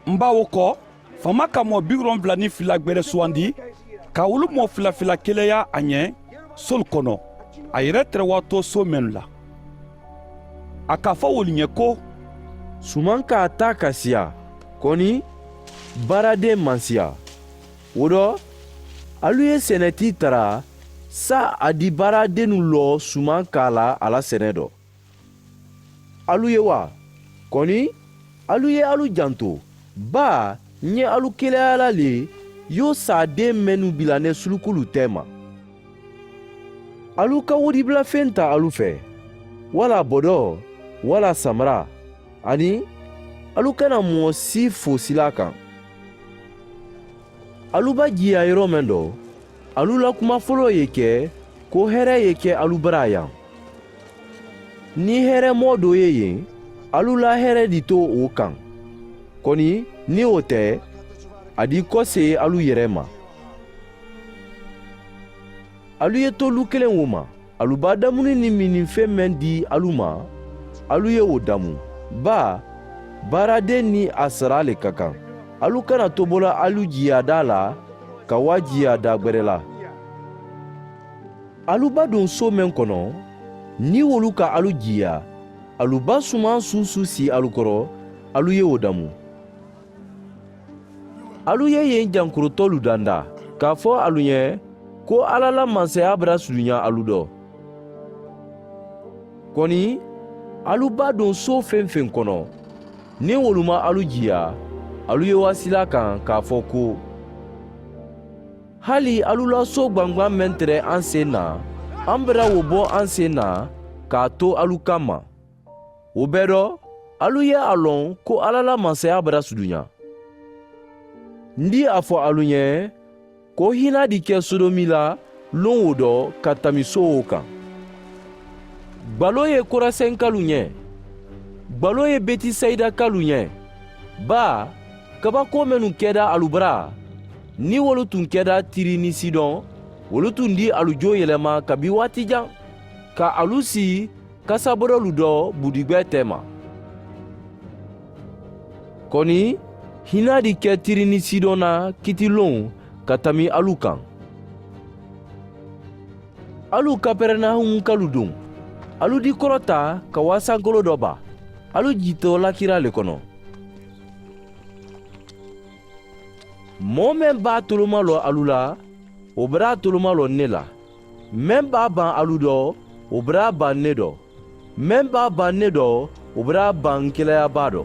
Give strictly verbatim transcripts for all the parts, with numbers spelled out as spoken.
M baa wo ko, faama ka moo bi wolonwula niŋ fila gbere suwandi, ka wolu moo fila fila keleeyaa a ñe soolu kono, a yere terewaatoo soo mennu la. A ka a fo wolu ñe ko, sumankaa taa ka siyaa, koni baaradeŋ maŋ siyaa. Wo do, alu ye senetii tara, saayiŋ a di baaradennu loo sumankaa la a la sene do. Alu ye waa? Koni alu ye alu janto, baa, ǹ ye alu keleeyaa la le, yoo saadeŋ mennu bila ne sulukulu teema. Alu ka wudibulafeŋ taa alu fee, walla bodoo, walla samara, aniŋ alu kana moo si fo silaa kaŋ. Alu be jiiyaa yeroo meŋ do, alu la kuma foloo ye ke ko here ye ke alu baraa yaŋ. Niŋ here moo doo ye yeŋ, alu la here dito wo kaŋ. Koni niŋ wo te, a di kosee alu yere ma. Alu ye tollu keleŋ wo ma, alu be a damuni niŋ miniŋ feŋ meŋ dii alu ma, alu ye wo damu. Baa, baaradeŋ niŋ a saraa le ka kaŋ. Alu kana tobola alu jiiyaa daa la ka waa jiiyaa daa gbere la. Alu be duŋ soo meŋ kono, niŋ wolu ka alu jiiyaa, alu be sumaŋ suusuu sii alu koro, alu ye wo damu. Alu ye yeŋ jankurotoolu dandaa ka a fo alu ñe ko alla la mansayaa barasuduña alu do. Koni alu be a duŋ soo feŋ-feŋ kono, niŋ wolu maŋ alu jiiyaa, alu ye waasila a kaŋ ka a fo ko, hali alu la soo gbangbaŋ meŋ tere aŋ sen na, aŋ bera wo bo aŋ sen na ka a to alu kamma. Wo bee do, alu ye a loŋ ko alla la mansayaa barasuduña. N di a fo alu ñe ko hinadi ke sodomi la, loŋ wo do ka tami soo wo kaŋ. Gbaloo ye korasenkalu ñe, gbaloo ye betisayidakalu ñe. Baa, kabakoo mennu keda alu bara, niŋ wolu tun keda tiri niŋ sidon, wolu tun di alu joo yelema kabi waati jaŋ, ka alu sii kasaborolu do budigbee teema. Koni hinadi ke tiri niŋ sidon na kitiloŋ ka tami alu kaŋ. Alu kaperenawumunkalu duŋ, alu di korota ka waasankolo do baa, alu jitoo lakira le kono. Moo meŋ be a tolomaloo alu la, wo bera a tolomaloo n ne la. Meŋ be a baŋ alu do, wo bera a baŋ n ne do. Meŋ be a baŋ n ne do, wo bera a baŋ n keleyaa baa do.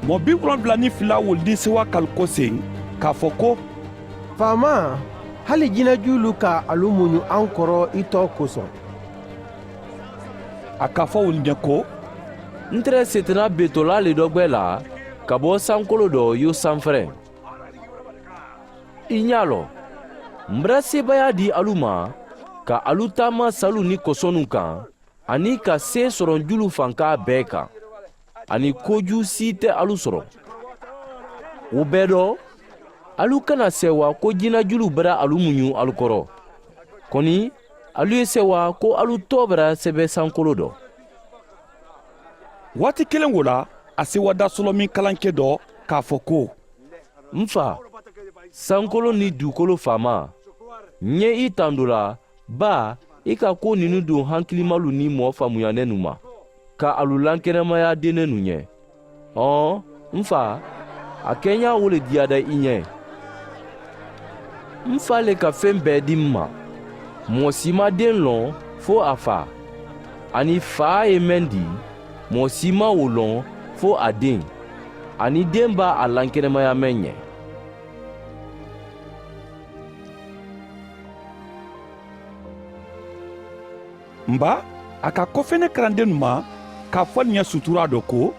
Moo bi wolonwula niŋ fila wolu niŋ sewaa ka alu koseŋ, ka a fo ko, faamaa, hali jinajuulu ka alu muñu aŋ koro i too kosoŋ. A ka a fo wolu ñe ko, nte le seetanaa beetolaa le dogbee la ka bo sankoloo do yoo sanfere. I ñaa lo, m bera seebayaa dii alu ma ka alu taama saluu niŋ kosonuu kaŋ, aniŋ ka see soroŋ julu fankaa bee kaŋ, aniŋ kojuu sii te alu soroŋ. Wo bee do, alu kana seewa ko jinajulu bera alu muñu alu koro. Koni alu ye seewa ko alu toobara sebe sankoloo do. Waati keleŋ wo la, a seewadaa solomiŋ kalankee do ka a fo ko, m faa, sankoloo niŋ duukoloo faamaa, ǹ ye i tandu la, baa, i ka kuwo ninnu duŋ hankilimalu niŋ moo faamuyanenu ma, ka alu lankenemayaa denenu ñe. Hoo, m faa, a keeñaa wo le diyaada i ñe. M faa le ka feŋ bee dii m ma. Moo si maŋ deŋ loŋ fo a faa, aniŋ faa ye meŋ dii, moo si maŋ wo loŋ fo a deŋ, aniŋ deŋ be a lankenemayaa meŋ ñe. M baa, a ka kofene karandennu ma ka a fo alu ñe suturaa do ko,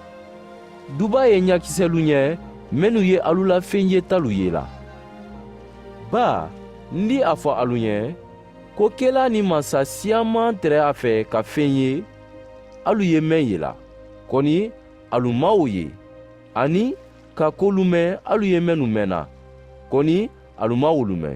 dubaa ye ñakiselu ñe mennu ye alu la fenyetalu yela. Baa, n di a fo alu ñe ko kelaa niŋ mansa siyaŋ maŋ tere a fee ka feŋ ye alu ye meŋ yela, koni alu maŋ wo ye, aniŋ ka ko lume alu ye mennu mena, koni alu maŋ wolu me.